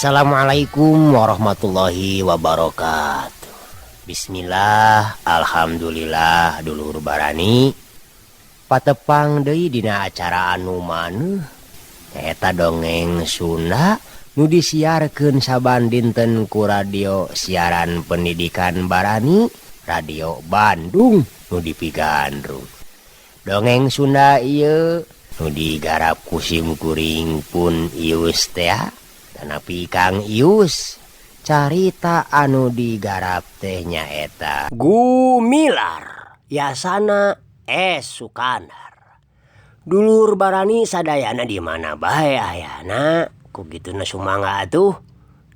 Assalamualaikum warahmatullahi wabarakatuh. Bismillah, alhamdulillah dulur barani patepang deui dina acara anu maneuh nyaeta dongeng Sunda nu disiarkeun saban dinten ku radio siaran pendidikan Barani Radio Bandung nu dipigandrung. Dongeng Sunda ieu nu digarap ku sim kuring pun Ius tea tanapi Kang Ius. Carita anu digarap teh nyaeta Gumilar Yasana S Sukandar. Dulur barani sadayana di mana bae ayana ku kituna sumangga atuh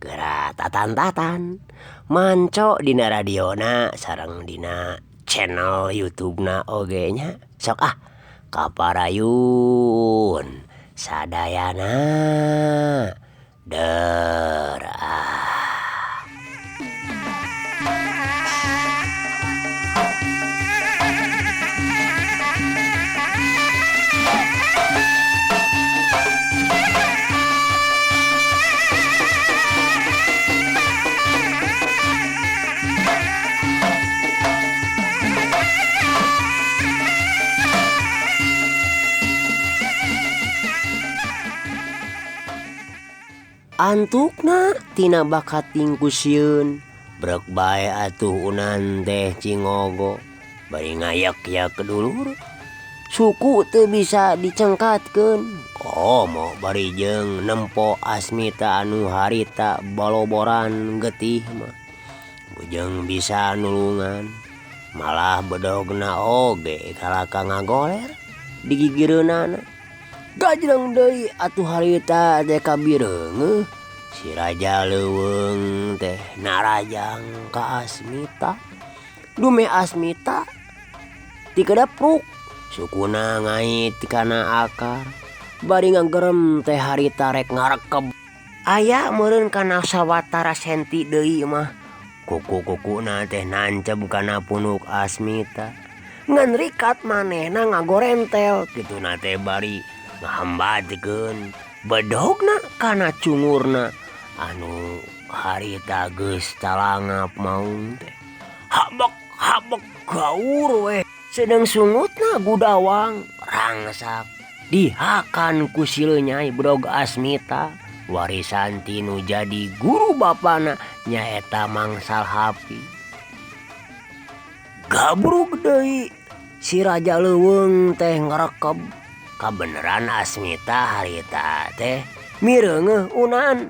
geura tatan-tatan manco dina radiona sareng dina channel YouTube-na oge nya. Sok ah kaparayun sadayana der ah. Antukna tina bakating ku sieun brek bae atuh unan teh cingogo bari ngayak-yak dulur suku teu bisa dicengkatkeun komo bari jeung nempo Asmita anu harita baloboran getih mah bujeng bisa nulungan malah bedogna oge kalaka ngagoler digigireunana. Gajreng deui atuh harita teh kabireungeuh si Raja Leuweung teh narajang ka Asmita. Dume Asmita tikedepruk sukuna ngait kana akar bari ngagerem teh harita rek ngarekeb. Aya meureun kana sawatara senti deui mah kuku-kukuna teh nanceb kana punuk Asmita. Ngan rikat manehna ngagorentel kituna teh bari ngahambatkeun bedogna kana cungurna anu harita geus calangap maung teh. Habek habek gaur weh sedeng sungutna gudawang rangsak dihakan ku si Lenyai bedog Asmita warisan tinu jadi guru bapana nyaeta Mang Salhapi. Gabrug deui si Raja Leuweung teh ngarekeb. Kabeneran Asmita harita teh mireungeuh unan.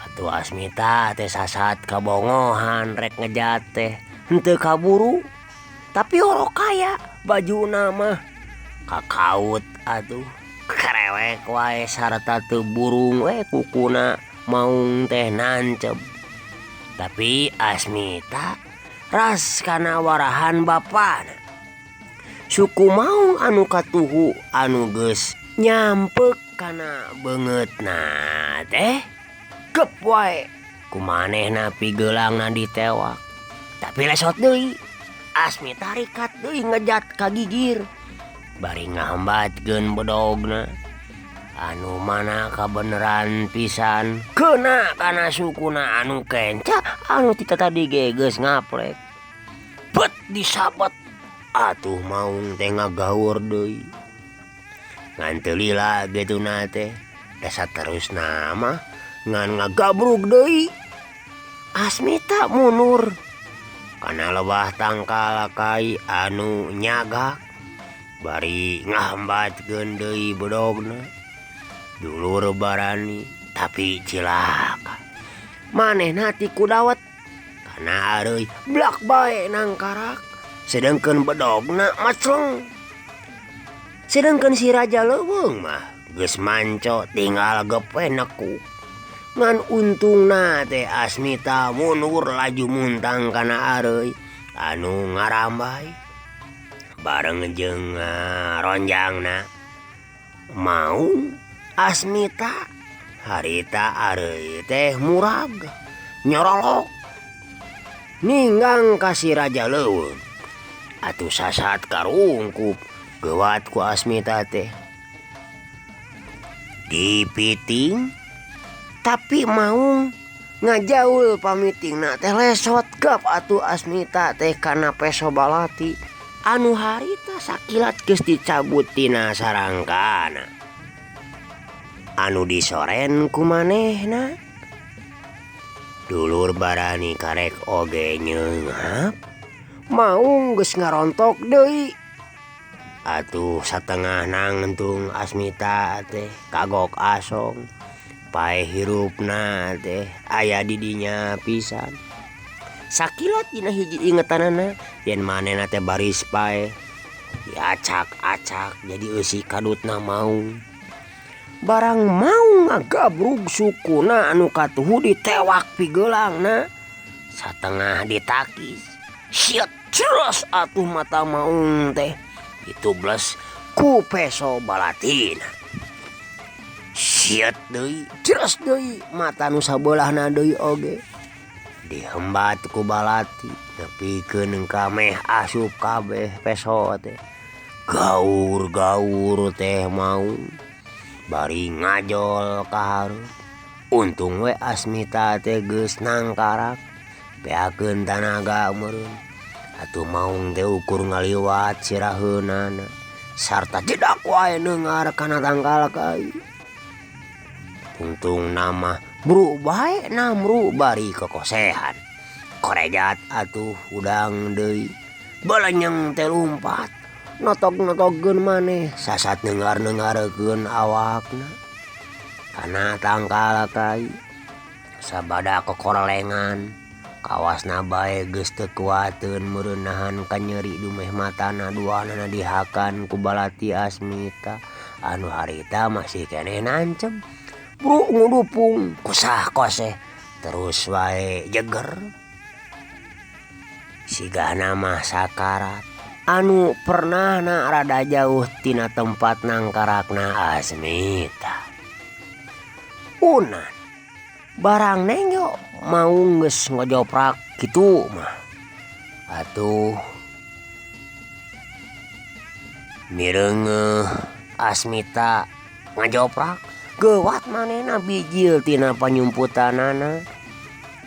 Atuh Asmita teh sasat kabongohan rek ngejat teh henteu kaburu. Tapi orok kaya bajuna mah kakaut atuh kerewek wae sarta teu burung we kukuna maung teh nanceb. Tapi Asmita ras kana warahan bapana. Suku maung anu katuhu anu geus nyampek kana beungeutna teh gep wae kumanehna pigeulangna ditewak. Tapi lesot deui Asmita rikat deui ngejat ka gigir bari ngahambatkeun bedogna anu mana kabeneran pisan keuna kana sukuna anu kenca anu ti tadi ge geus ngaplek bet disabet. Atuh maung teh ngagaur deui ngan teu lila getuna teh dasa terusna mah ngan ngagabrug deui. Asmita mundur kana lebah tangkal kai anu nyagak bari ngahambatkeun deui bedogna. Dulur barani tapi cilaka manehna ti kudawet kana areuy blak bae nangkarak sedangkan bedogna macleng. Sedangkan si Raja Leuweung mah geus manco tinggal gepe nekuk. Ngan untungna teh Asmita mundur laju muntang kana areuy anu ngarambai bareng jeung ronjangna. Maung Asmita harita areuy teh murag nyorolok ninggang ka si Raja Leuweung. Atuh sasat karungkup gewat ku Asmita teh dipiting Tapi maung ngajaul pamitingna teh lesot gap atuh Asmita teh kana peso balati anu harita sakilat geus dicabut tina sarangkana. Anu disoren ku manehna. Dulur barani karek oge nyeungap maung geus ngarontok deui. Atuh satengah nangtung Asmita teh kagok asong. Paeh hirupna teh aya di dinya pisan. Sakilat dina hiji ingetanana yen manehna teh baris paeh diacak-acak jadi eusi kadutna maung. Barang maung ngagabrug sukuna anu katuhu ditewak pigeulangna satengah ditakis. Siet ceros atuh mata maung teh ditubles ku peso balatina. Siet deui ceros deui mata nu sabeulahna deui oge dihembat ku balati nepikeun ka meh asup kabeh peso teh. Gaur-gaur teh maung bari ngajol ka hareup. Untung we Asmita teh geus nangkarak beakeun tanaga meureun. Atuh maung teh ukur ngaliwat siraheunana sarta jedak wae neungar kana tangkal kai. Untung nama bru bae namru bari kokosehan. Korejat atuh hudang deui. Balenyeng teh lumpat. Notok-notogkeun maneh sasat neungar-neungarkeun awakna. Kana tangkal kai. Sabada kokorelengan. Kawasna bae geus teu kuateun meureun nahan kanyeri dumeh matana duanana dihakan ku balati Asmita anu harita masih keneh nancep. Bru ngudupung kusah koseh terus wae jeger. Sigana mah sakarat anu pernahna rada jauh tina tempat nangkarakna Asmita. Unan barang nengok maung geus ngojoprak kitu mah. Atuh mireungeuh Asmita ngajoprak gewat manehna bijil tina panyumputanana.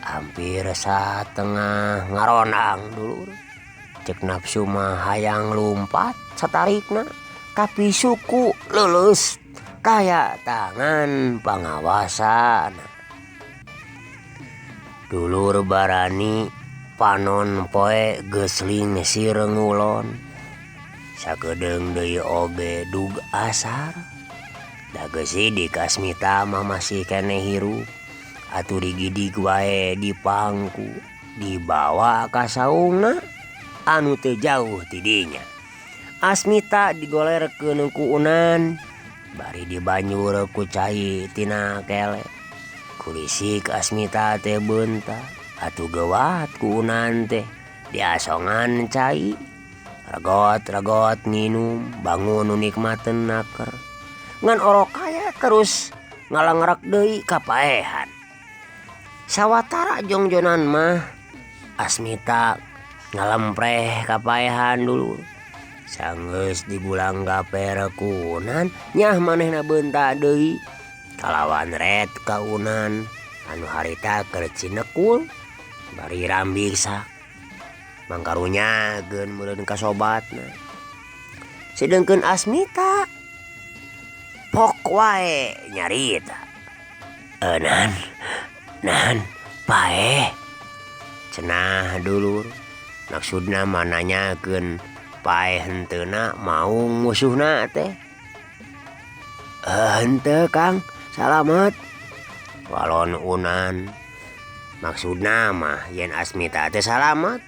Hampir satengah ngaronang dulur. Cek nafsu mah hayang lumpat satarikna tapi suku leuleus kaya tangan pangawasana. Dulur barani panon poe geus lingsir ngulon. Sakedeung deui oge dug asar. Da geus sidik Asmita mah masih keneh hirup. Atuh digidig wae di pangku dibawa ka saungna anu teu jauh ti dinya. Asmita digolerkeun ku unan bari dibanjur ku cai tina kele. Kulisik Asmita teh beunta atuh gewat ku unan teh diasongan cai. Regot-regot nginum bangun nu nikmateun naker. Ngan orok kaya terus ngalangrek deui ka paehan. Sawatara jongjonan mah Asmita ngalempreh ka paehan dulur. Sanggeus dibulang gaper ku unan nyah manehna beunta deui kalawan ret ka unan anu harita keur cinekul bari rambiksa. Mangkarunyakeun meureun ka sobatna. Sedengkeun Asmita pok wae nyarita. Nan nan paeh cenah dulur. Maksudna mah nanyakeun paeh henteuna maung musuhna teh. Henteu Kang, salamet. Walon unan. Maksudna mah yen Asmita teh salamet.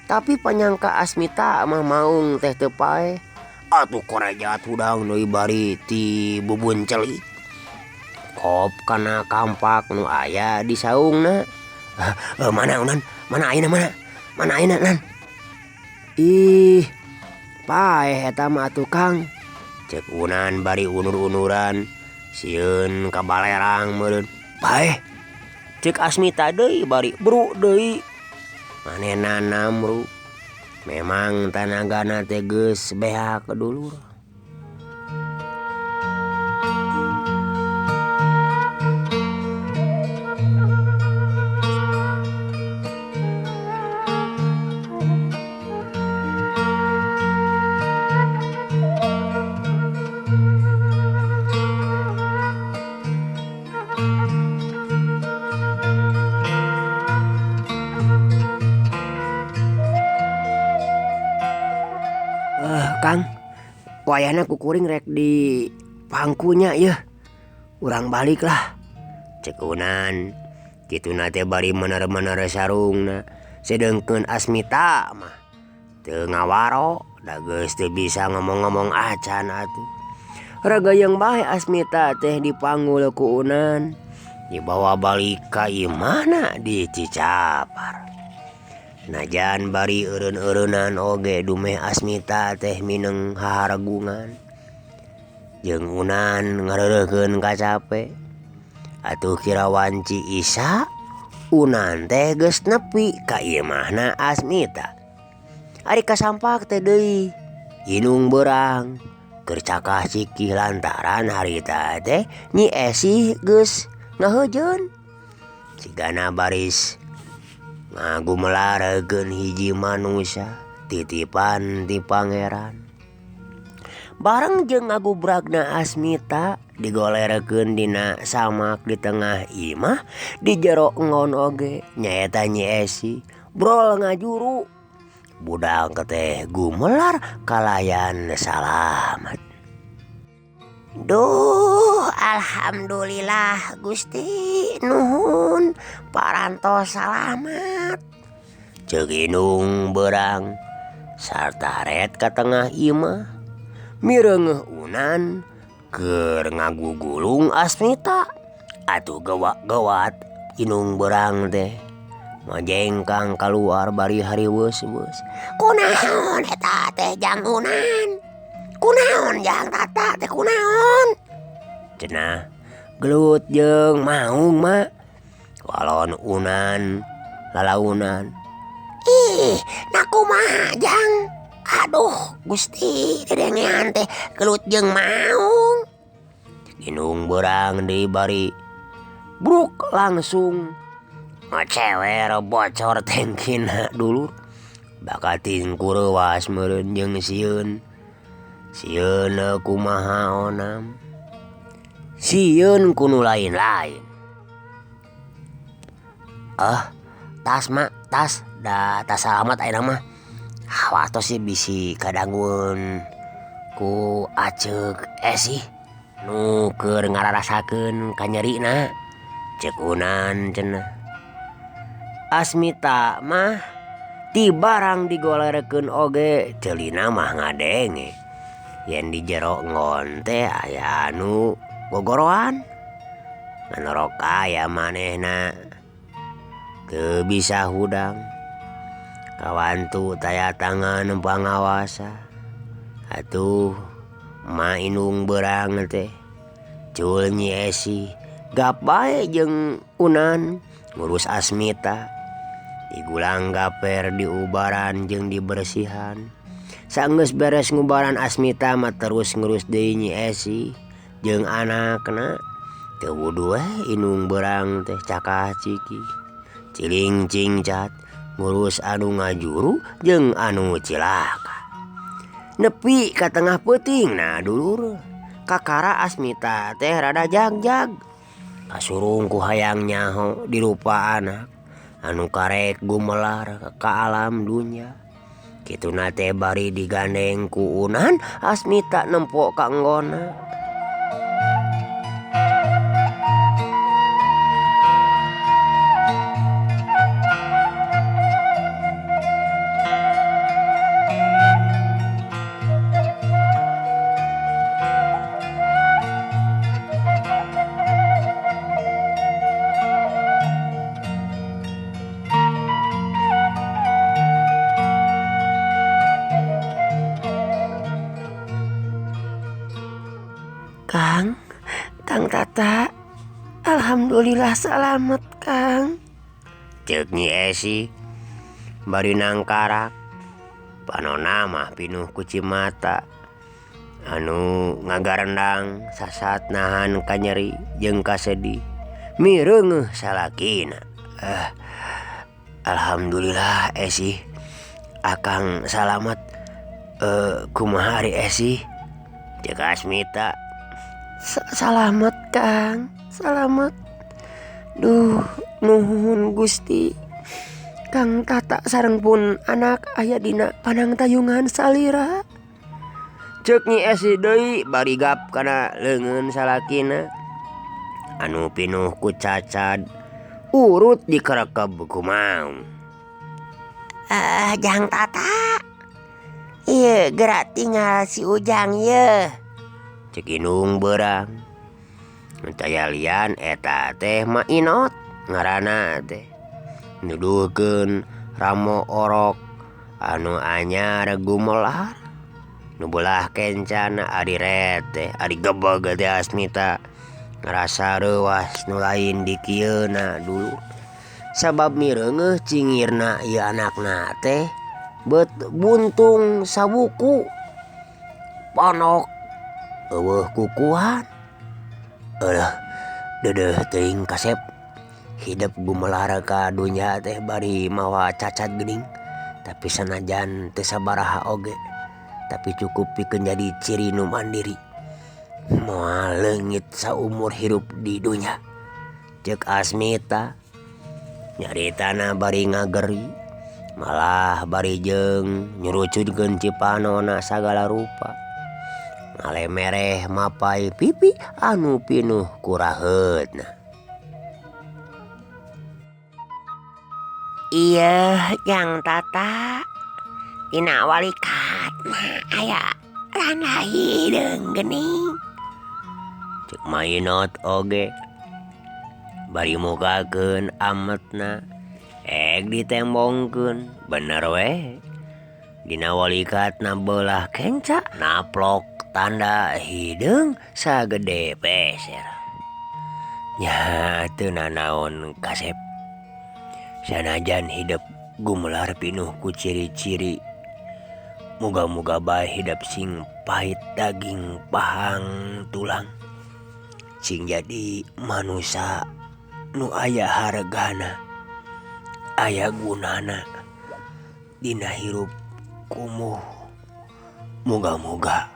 Tapi panyangka Asmita mah maung teh teu paeh. Atuh korejat hudang deui bari ti bubun celik. Kop kana kampak nu aya di saungna. Mana unan? Mana ayeuna mana? Mana ayeuna nan? Ih, paeh eta mah atuh Kang. Cek unan bari unur-unuran sieun ka balerang meureun. Paeh. Cek Asmita deui bari bru deui. Manehna namru. Memang tanagana teh geus beak dulur. Kang, wayahna ku kuring rek di pangkunya yeuh. Urang balik lah. Cek Unan. Kituna teh bari mener-mener sarungna. Sedengkeun Asmita mah teu ngawaro, da geus teu bisa ngomong-ngomong acan atuh. Ragayeng bae Asmita teh dipanggul ku Unan. Dibawa balik ka imahna di Cicapar. Najan bari eureun-eureunan oge dumeh Asmita teh mineng haharagungan. Jeung Unan ngareureuhkeun kacape. Atuh kira wanci Isa, Unan teh geus nepi ka imahna Asmita. Ari kasampak teh deui inung beurang keur cakah cikih lantaran harita teh Nyi Esih geus ngaheujeun. Cigana baris ngagumelarekeun hiji manusia titipan ti pangeran. Bareng jeung ngagubragna Asmita digolerkeun dina samak di tengah imah di jero enggon oge nyaeta Nyi Esih brol ngajuru. Budak teh gumelar kalayan salamet. Duh, alhamdulillah Gusti nuhun parantos salamet. Ceuk indung beurang sartaret ka tengah imah mireungeuh Unan keur ngagugulung Asmita. Atuh gewak-gewat indung beurang teh ngajengkang kaluar bari hariweus-weus. Kunaon eta teh jang Unan? Kunaon jang Tata teh kunaon? Cenah gelut jeung maung mah. Walon Unan lalaunan. Ih, na kumaha jang? Aduh, Gusti dedengean teh gelut jeung maung. Indung beurang deui bari bruk langsung ngecewer bocor tengkina dulur. Bakating kureuwas meureun jeung sieun. Sieun kumaha onam. Sieun ku nu lain-lain. Ah, tas mak, tas da tas salamat ayeuna mah. Hawatos sih bisi kadangun ku Aceuk Esih nu keur ngararasakeun kanyerina. Ceuk Unan cenah. Asmita mah ti barang digolerkeun oge ceulina mah ngadenge. Yen di jero enggon teh aya anu gogoroan. Nganorok aya manehna teu bisa hudang. Kawantu taya tangan pangawasa. Atuh ma indung beurang teh cul Nyi Esih gap bae jeung Unan ngurus Asmita. Digulang gaper diubaran jeung dibersihan. Sanggeus beres ngubaran Asmita mah terus ngurus deui Nyi Esih jeung anakna. Teu wuduh we indung beurang teh cakah cikih. Ciling cingcat ngurus anu ngajuru jeung anu cilaka. Nepi ka tengah peuting nah dulur. Kakara Asmita teh rada jagjag. Kasurung ku hayang nyaho dirupa anak anu karek gumelar ka alam dunya. Kituna teh bari digandeng ku Unan Asmita nempo ka enggonna. Kang, Kang Tata, alhamdulillah salamet Kang. Ceuk Nyi Esih bari nangkarak. Panona mah pinuh ku cimata anu ngagarendang sasat nahan kanyeri jeung kasedih. Mireungeuh salakina. Alhamdulillah Esih, Akang salamet. Kumaha ari Esih? Ceuk Asmita. Salamet Kang, salamet. Duh, nuhun Gusti. Kang Tata sareng pun anak aya dina panangtayungan salira. Cek Nyi Esi deui bari gap kana leungeun salakina anu pinuh ku cacad urut dikerekeb ku Maung. Jang Tata ieu geura tinggal si Ujang yeuh cek indung beurang. Nu taya lian eta teh Ma Inot ngaranna teh nuduhkeun ramo orok anu anyar gumelar nu beulah kencana ari ret teh ari gebeg teh Asmita ngarasa reuwas nu lain dikieuna dulu sabab mireungeuh cingirna ieu anakna teh beut buntung sabuku pondok eueuh kukuan eueuh deudeuh teuing kasep hidep gumelar ka dunya teh bari mawa cacad geuning tapi sanajan teu sabaraha oge tapi cukup pikeun jadi ciri nu mandiri moal leungit saumur hirup di dunya ceuk Asmita nyaritana bari ngageri malah bari jeung nyurucutkeun cipanona sagala rupa ngalemereh mapay pipi anu pinuh ku raheutna. Ieu Jang Tata dina walikatna aya tanda hideung geuning cek Mainot oge bari mukakeun ametna ek ditembongkeun bener we dina walikatna beulah kenca naplok tanda hideung sagede peser nya teu nanaon kasep sanajan hidep gumelar pinuh ku ciri-ciri muga-muga bae hidep sing pahit daging pahang tulang sing jadi manusa nu aya hargana aya gunana dina hirup kumuh muga-muga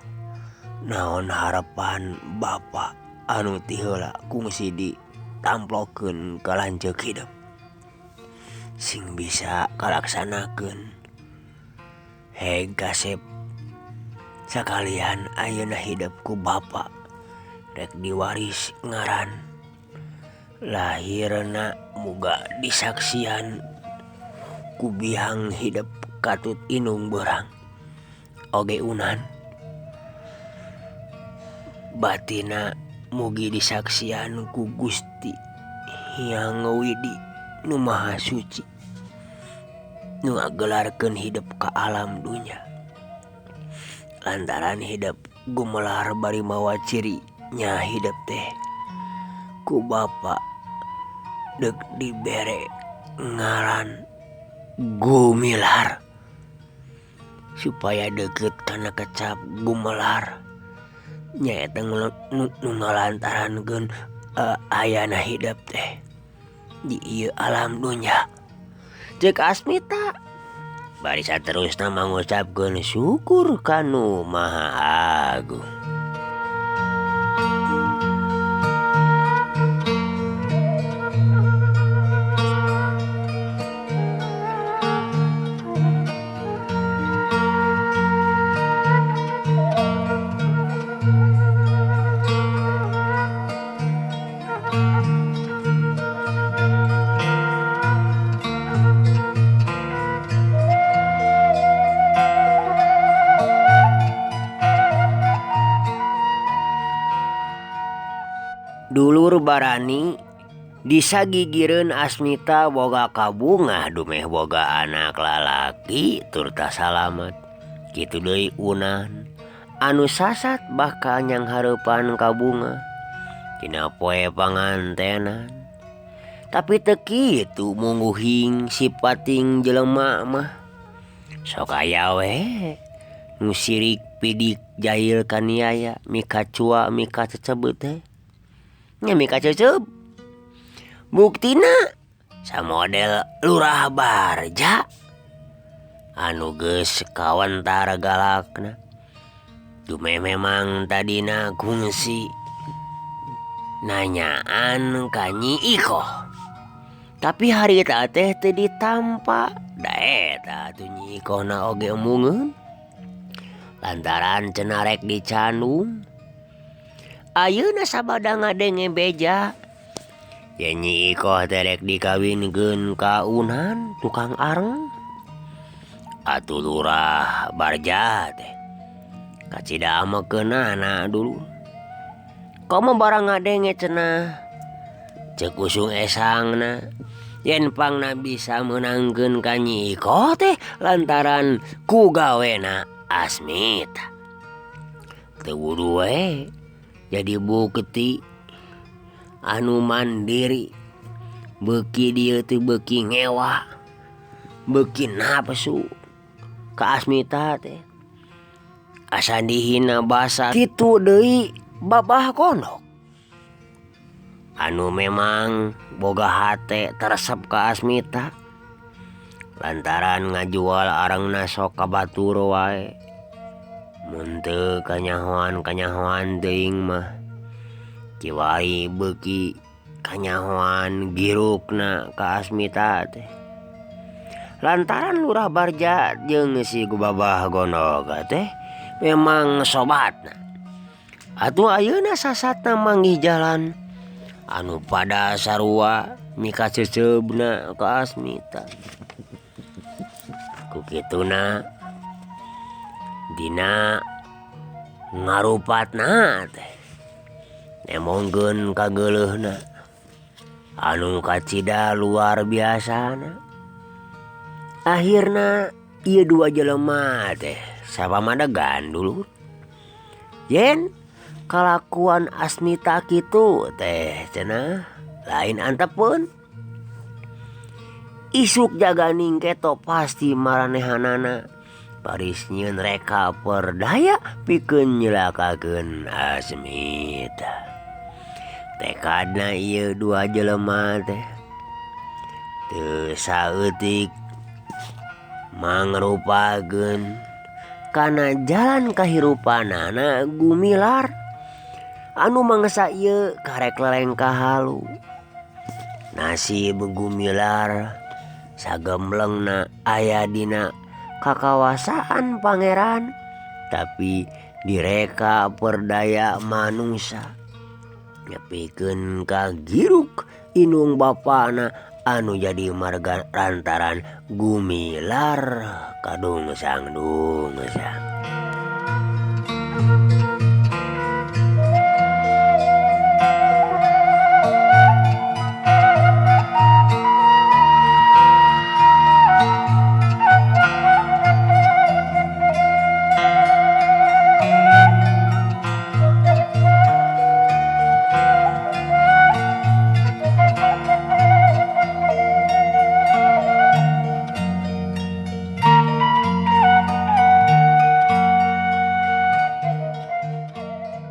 naon harapan Bapa anu ti heula kungsi ditamplokeun ka lanceuk hidep sing bisa kalaksanakeun heg kasep sakalian ayeuna hidep ku Bapa rek diwaris ngaran lahirna muga disaksian ku biang hidep katut inung beurang oge unan batina mugi disaksian ku Gusti Hyang Widi nu Maha Suci nu ngagelarkeun hidep ka alam dunya lantaran hidep gumelar bari mawa ciri nya hidep teh ku Bapa deuk dibere ngaran Gumilar supaya deukeut kana kecap gumelar nyaeta nu ngalantarankeun ayana hidep teh di ieu alam dunya ceuk Asmita bari saterusna mangucapkeun syukur ka Nu Maha Agung. Dulur barani disagigireun Asmita boga kabungah dumeh boga anak lalaki turta salamet kitu deui unan anu sasat bakal nyanghareupan kabungah dina poe pangantenan tapi teu kitu mungguhing sipating jelema mah sok aya we nu sirik pidik jahil kaniaya mikacua mikacecebut teh nya mikacecep buktina samodel Lurah Barja anu geus kawentar galakna dumeh memang tadina kungsi nanyaan ka Nyi Ikoh tapi harita teh teu ditampa da eta atuh Nyi Ikohna oge embungeun Lantaran cenah rek dicandung. Ayeuna sabada ngadenge beja yen Nyi Ikoh teh rek dikawinkeun ka Unan tukang areng. Atuh Lurah Barja teh kacida amekeunana dulur. Komo barang ngadenge cenah ceuk usung esangna yen pangna bisa meunangkeun ka Nyi Ikoh teh lantaran ku gawena Asmita. Teu wuduh we jadi bukti anu mandiri beuki dieu teh beuki ngewa beuki nafsu ka Asmita teh. Asa dihina basa kitu deui Babah Gondok anu memang boga hate teresep ka Asmita lantaran ngajual arengna sok ka batur wae. Mun teu kanyahoan-kanyahoan teuing mah kiwari beuki kanyahoan girukna ka Asmita teh. Lantaran Lurah Barja jeung si Babah Gondok teh memang sobatna. Atuh ayeuna sasatna manggih jalan anu pada sarua mikaceuceubna ka Asmita. Ku kituna dina ngarupatna teh nemongkeun kageuleuhna anu kacida luar biasana. Akhirna ieu dua jelema teh sapamadegan dulur. Yen kalakuan Asmita kitu teh cenah lain antepeun. Isuk jaganing keto pasti maranehanana baris nyieun reka perdaya pikeun nyelakakeun Asmita. Tekadna ieu dua jelema teh teu saeutik mangrupakeun kana jalan kahirupanana gumilar anu mangsa ieu karek lelengkah halu. Nasib gumilar sagemblengna aya dina kakawasaan pangeran tapi direka perdaya manusia nyepikeun ka giruk inung bapana anu jadi marga lantaran gumilar kadungsang-dungsang.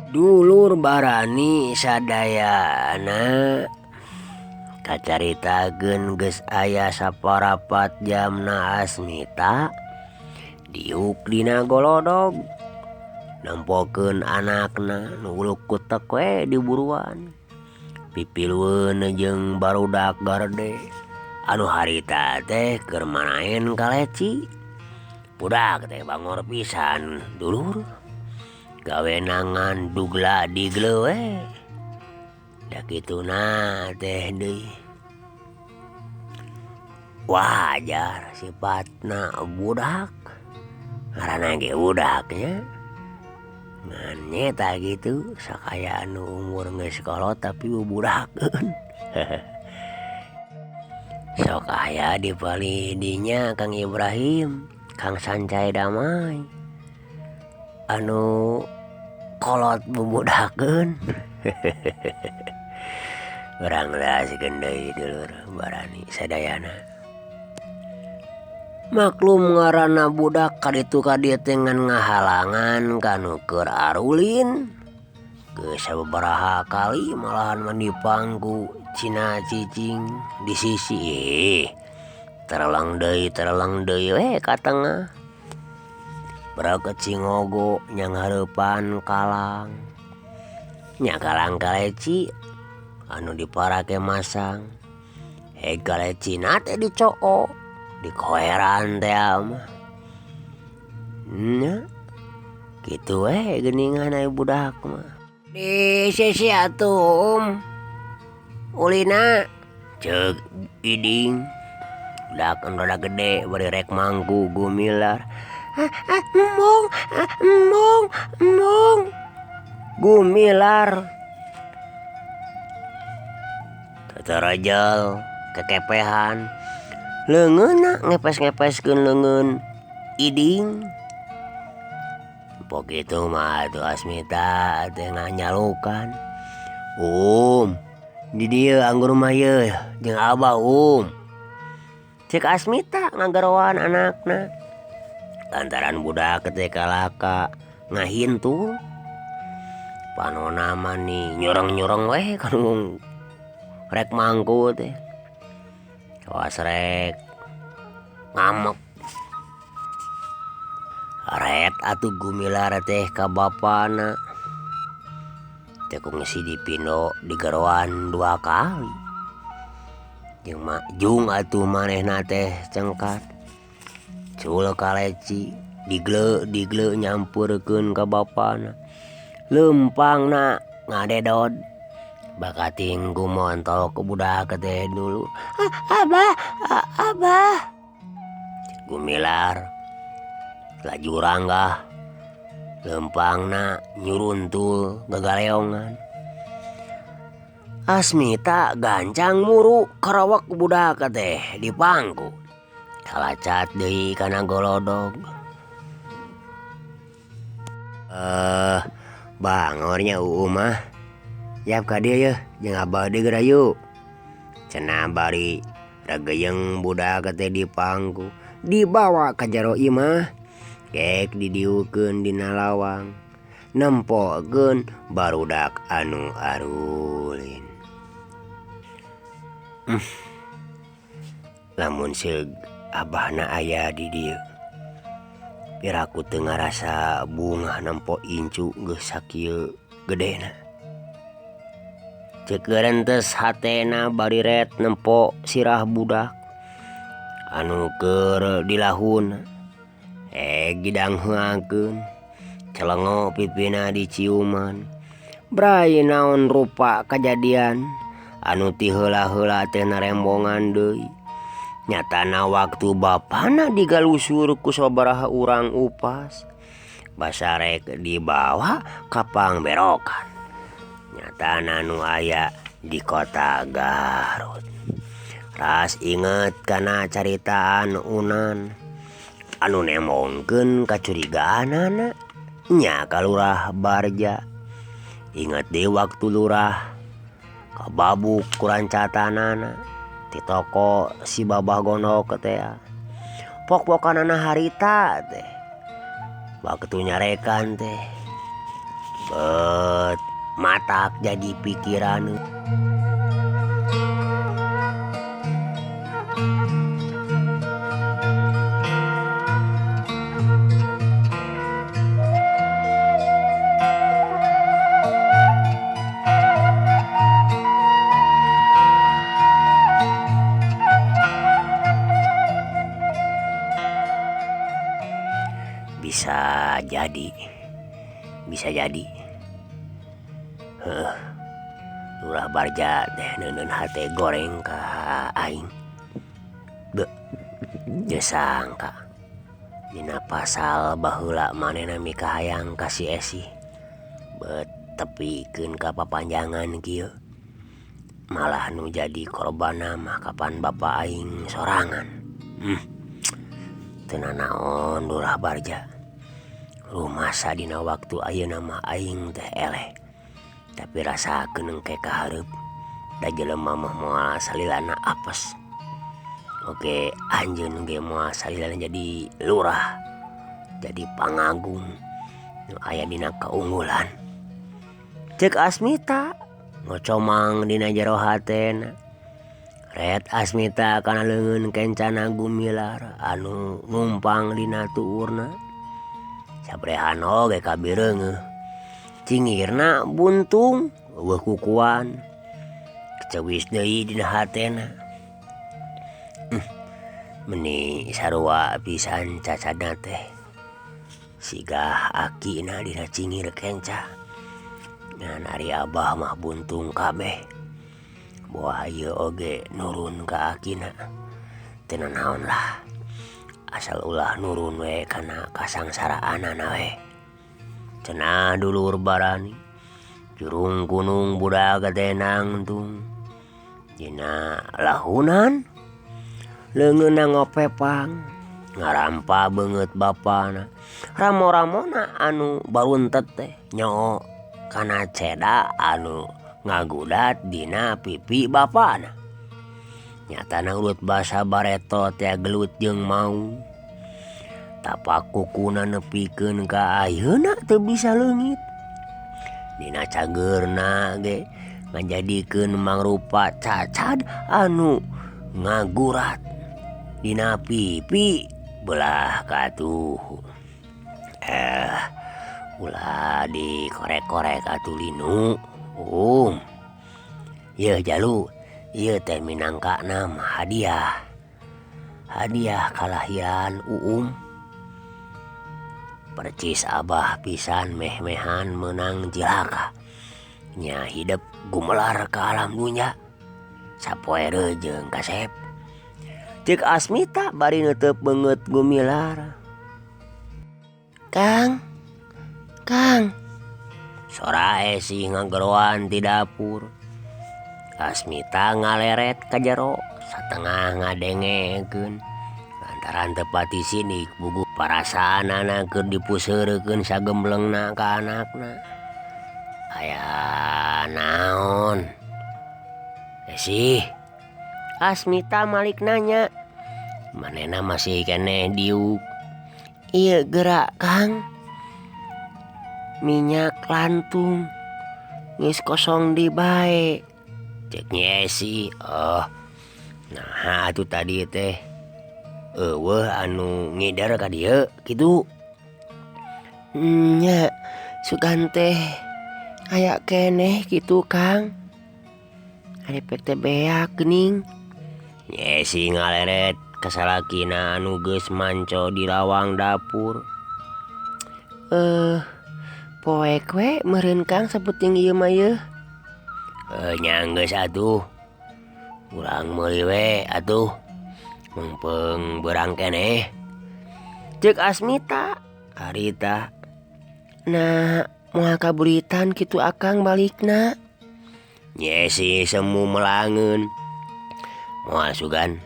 Dulur barani sadayana kacaritakeun geus aya saparapat jamna Asmita diuk dina golodog nempokeun anakna nu uluk kutek we diburuan pipilueun jeung barudak garde anu harita teh keur manaen kaleci. Budak teh bangor pisan dulur gawenangan dugla digle we da kituna teh deui wajar sifatna budak ngaranna ge budaknya ngan nyeta gitu sakaya anu umur geus kolot tapi bubudakeun. Sok aya di palih dinya Kang Ibrahim Kang Sancai Damai anu kolot bubudakeun. Urang asikeun deui dulur barani sadayana. Maklum ngaranna budak kaditu ka dieu teh ngan ngahalangan kanu keur arulin. Geus sababaraha kali malahan mah dipangku cina cicing di sisi. Tereleng deui we ka tengah. Braket cingogo nyanghareupan kalang. Nya kalang kaleci anu diparake masang. Heg kalecina teh dicoo. Dikoeran teh mah. Nya. Kitu we geuningan aya budak mah. Di sisi atuh Um. Ulina ceuk Iding. Budak anu rada gede bari rek mangku Gumilar. Embung embung embung. Gumilar. Teterejel kekepehan. Leungeunna ngepes-ngepeskeun leungeun Iding. Pok kitu mah atuh Asmita teh nganyalukan. Di dieu anggur mah yeuh jeung Abah Um. Ceuk Asmita ngageroan anakna. Lantaran budak teh kalaka ngahintul. Panona mah ni nyureng-nyureng we kanu rek mangku teh. Kawas rek ngamek. Ret atuh Gumilar teh ka bapana. Teh kungsi dipindo digeroan 2 kali. Jeung jung atuh manehna teh cengkat. Cul kaleci digle digle nyampeurkeun ka bapana. Leumpangna ngadedod. Bakating gumontok budak teh dulu. Abah, abah. Gumilar laju ranggah. Leumpangna nyuruntul gagaleongan. Asmita gancang muru karawak budak teh di pangku. Kalacat deui kana golodog. Bangornya uu mah. Yap ka dieu yeuh jeung abah deui geura yuk. Cenah bari regeyeng budak teh di pangku. Dibawa ka jero imah. Gek didiukeun dina lawang. Nempokeun barudak anu arulin. Lamun seug abahna aya di dieu. Piraku teu ngarasa bungah nempo incu geus sakieu gedena. Ceuk gerentes hatena bari ret nempo sirah budak anu keur dilahun. Gidang heuakeun celengo pipina diciuman. Bray naon rupa kajadian anu ti heula-heula teh narembongan deui. Nyatana waktu bapana digalusur ku sabaraha urang upas. Basarek dibawa ka pangberokan. Nyatana nu aya di kota Garut. Ras inget kana caritaan Unan anu nemongkeun kacurigaanana nya ka Lurah Barja. Inget deui waktu lurah kababuk ku rancatanana ti toko si Babah Gondok teh. Pok-pokanana harita teh waktu nyarekan teh bet matak jadi pikiran. Bisa jadi. Lurah Barja teh neundeun hate goreng ka aing. Beuh, teu sangka dina pasal baheula manehna mikahayang ka si Esi. Beut tepikeun ka papanjangan kieu. Malah nu jadi korbanna mah kapan bapa aing sorangan. Teu nanaon Lurah Barja. Rumasa dina waktu ayeuna mah aing teh eleh. Tapi rasakeun engke kahareup da jelema mah moal salilana apes. Oke, anjeun ge moal salilana jadi lurah, jadi pangagung nu aya dina kaunggulan. Ceuk Asmita ngocomang dina jero hatena. Ret Asmita kana leungeun kencana Gumilar anu numpang dina tuurna. Sabrehan oge kabireungeuh. Cingirna buntung eueuh kukuan. Kecewis deui dina hatena. Meni sarua pisan cacadna teh. Sigah akina dina cingir kenca. Ngan ari abah mah buntung kabeh. Boah ieu oge nurun ka akina. Teu nanaon lah. Asal ulah nurun we kana kasangsaraanana we. Cenah dulur barani. Jurung gunung budak teh nangtung. Dina lahunan leungeunna ngopepang ngarampa beungeut bapana. Ramo-ramona anu baruntet teh nyoo kana ceda anu ngagudat dina pipi bapana. Nyatana urut basa bareto teh gelut jeung maung. Tapak kukuna nepikeun ka ayeuna teu bisa leungit. Dina cageurna ge ngajadikeun mangrupa cacad anu ngagurat dina pipi belah katuhu. Ulah dikorek-korek atuh linu. Yeuh jalu, ieu teh minangkana mah hadiah. Hadiah kalahiran Uum. Percis abah pisan meh-mehan meunang cilaka. Nya hidep gumelar ka alam dunya. Sapoe reujeng kasep. Ceuk Asmita bari neuteub beungeut gumilar. Kang, Kang. Sora Esi ngageroan ti dapur. Asmita ngaleret ka jero satengah ngadengekeun. Lantaran teu pati sidik bugu parasaanana keur dipuseureukeun sagemblengna ka anakna. Aya naon? Esi. Asmita malik nanya. Manehna masih keneh diuk. Ieu geura Kang. Minyak lantung geus kosong di bae. Ceuk Nyi Esi. Oh. Naha atuh tadi teh eueuh anu ngider ka dieu kitu. Nya sugan teh aya keneh kitu Kang. Ari pek teh beak geuning. Nyi Esi ngaleret ka salakina anu geus manco di lawang dapur. Poek we meureun Kang sapenting ieu mah yeuh. Nya geus atuh. Urang meuli we atuh. Mengpeung beurang keneh. Ceuk Asmita harita. Nah, moal kaburitan kitu akang balikna. Nyi Esi semu melangeun. Moal sugan.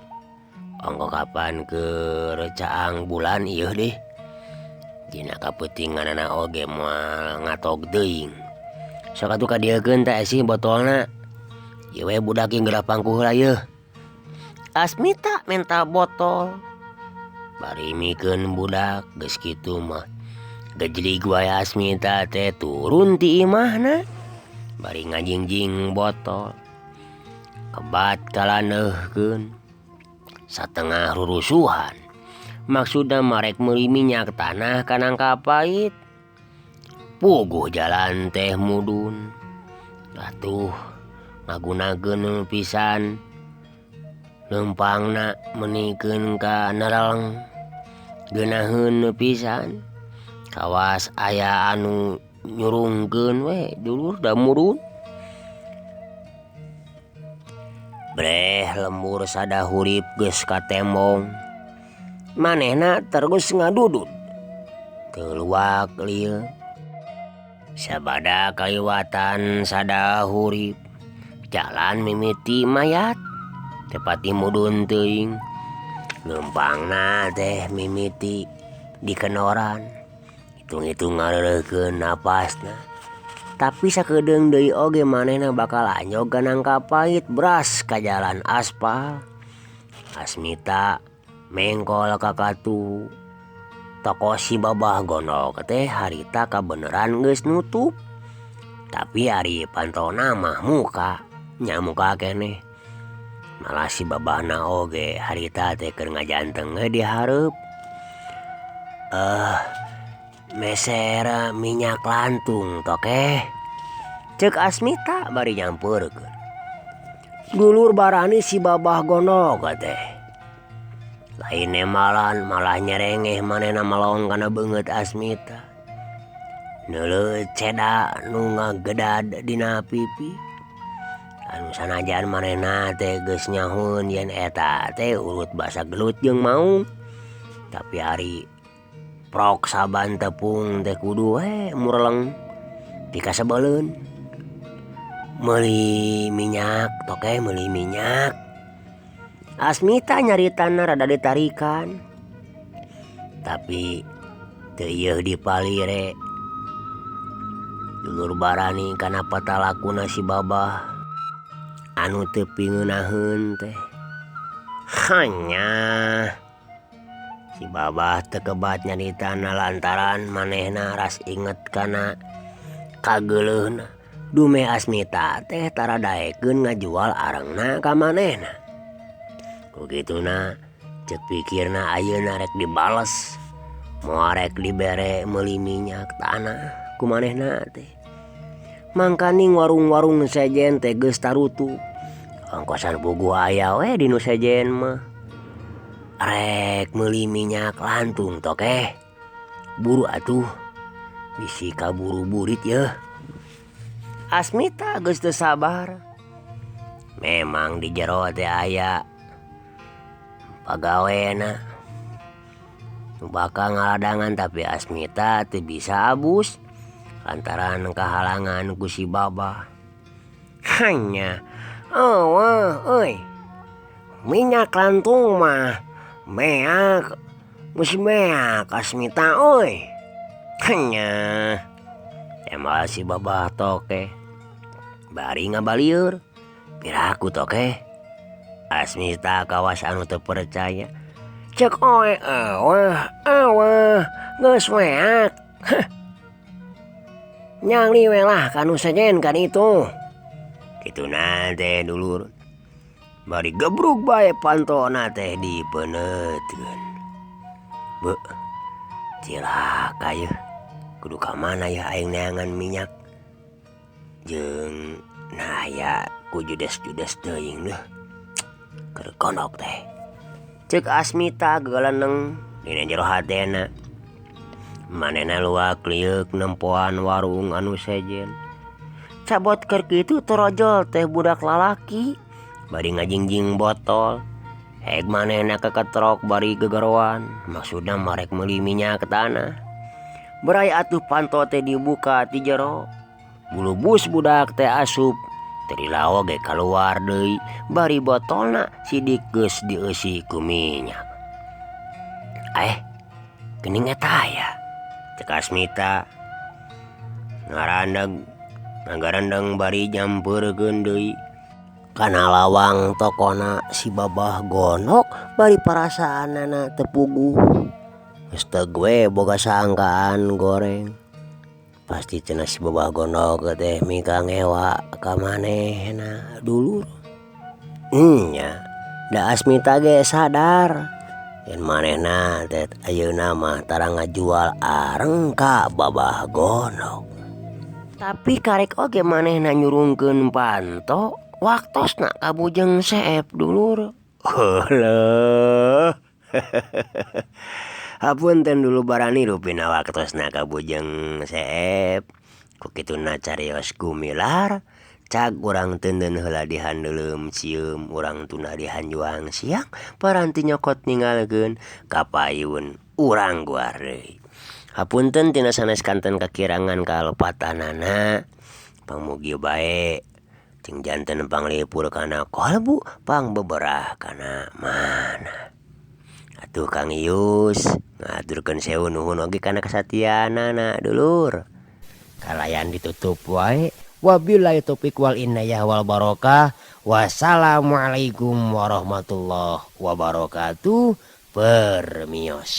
Ongko kapan keur caang bulan ieu deh. Dina kapeutinganana oge moal ngatog teuing. Sok atuh kadieukeun teh Esi botolna. Ieu we budak jeung geura pangku heula yeuh. Asmita menta botol. Bari mikeun budak geus kitu mah. Gejlig wae Asmita teh turun ti imahna. Bari ngajingjing botol. Kebat kalaneuhkeun. Satengah rurusuhan. Maksudna marek meuli minyak tanah ka nangka pait. Puguh jalan teh mudun. Atuh ngagunakeun pisan. Leumpangna menikeun ka nereleng. Geunaheun pisan. Kawas aya anu nyurungkeun we dulur da murun. Breh lembur sada hurip geus katembong. Manehna terus ngadudut. Teu luak lieu. Sabada kaliwatan sada hurip. Jalan mimiti mayat. Teu pati mudun teuing. Leumpangna teh mimiti dikenoran. Hitung-hitung ngareureukkeun napasna. Tapi sakedeung deui oge manehna bakal anyog ka nangka pait bras ka jalan aspal. Asmita mengkol ka katuhu. Toko si babah gondok teh harita kabeneran geus nutup. Tapi ari pantona mah muka, nya muka keneh. Malah si babahna oge harita teh keur ngajanteng we di hareup. Meser minyak lantung tokeh. Ceuk Asmita bari nyampeurkeun. Dulur barani si babah gondok teh. Lain nemalan malah nyerengeh manehna melong kana beungeut Asmita. Neuleuh ceda nu ngagedad dina pipi. Anu sanajan manehna teh geus nyahoeun yen eta teh urut basa gelut jeung maung. Tapi ari prok saban tepung teh kudu we mureleng pikasebeleun. Meuli minyak toke meuli minyak. Asmita nyaritana rada ditarikan. Tapi teu ieuh dipalire. Dulur barani kana patalakuna si Babah anu teu pingeunaheun teh. Hanya si Babah teu kebat nyaritana lantaran manehna ras inget kana kageuleuhna. Dumeh Asmita teh tara daekeun ngajual arengna ka manehna. Ku kituna ceuk pikirna ayeuna rek dibales, moal rek dibere meuli minyak tanah ku manehna teh. Mangkaning warung-warung sejen teh geus tarutup. Ongkosan puguh aya we di nu sejen mah. Rek meuli minyak lantung tokeh. Buru atuh bisi kaburu burit yeuh. Asmita geus teu sabar. Memang di jero teh aya pagawena nu bakal ngaladangan tapi Asmita teu bisa abus lantaran kahalangan ku si Babah. Hanya eueuh euy minyak lantung mah meak geus meak Asmita euy. Hanya emal si Babah tokeh bari ngabalieur piraku tokeh. Asmita kawas anu teu percaya. Ceuk oe eueuh eueuh geus meak. Heh. Nyangli we lah kanu sejen kan itu. Kituna teh dulur. Bari gebrug bae pantona teh dipeuneutkeun. Beuh. Cilaka yeuh. Kudu ka mana yeuh aing neangan minyak. Jeung nah aya ku judes-judes teuing deuh. Keur gondok teh. Ceuk Asmita gegeleneng dina jero hatena. Manehna luak lieuk nempoan warung anu sejen. Cabot keur kitu torojol teh budak lalaki bari ngajingjing botol. Heg manehna keketrok bari gegeroan, maksudna marek meuli minyak tanah. Berai atuh panto teh dibuka ti jero. Bulubus budak teh asup. Teu dilawa ge kaluar deui bari botolna sidik geus dieusi ku minyak. Geuning eta aya. Cek Asmita ngarandeg ngagarendeng bari nyampeurkeun deui kana lawang tokona si Babah gondok bari perasaanana teu puguh. Geus teu we boga sangkaan goreng. Pasti cenah si Babah gondok teh mika ngewa ka manehna dulur. Nya da Asmita ge sadar yen manehna teh ayeuna mah tara ngajual areng ka Babah gondok. Tapi karek oge manehna nyurungkeun panto waktosna ka Bujeng Seep dulur. Heuh. Hapunten dulu barani rupina waktosna ka Bujeng Seep. Ku kituna carios gumilar cag urang teuneun heula dihandeuleum cieum urang tunda dihanjuang siang paranti nyokot ninggalkeun ka payun urang guar deui. Hapunten tina sanes kanten kakirangan kalepatanana. Pamugi bae cing janten panglipur kana kolbu pangbeberah kana mana. Atuh Kang Ius ngaturkeun sewu nuhun oge kana kasatianana dulur. Kalayan ditutup wae. Wabillahi taufik wal inayah wal barokah. Wassalamualaikum warahmatullahi wabarakatuh. Permios.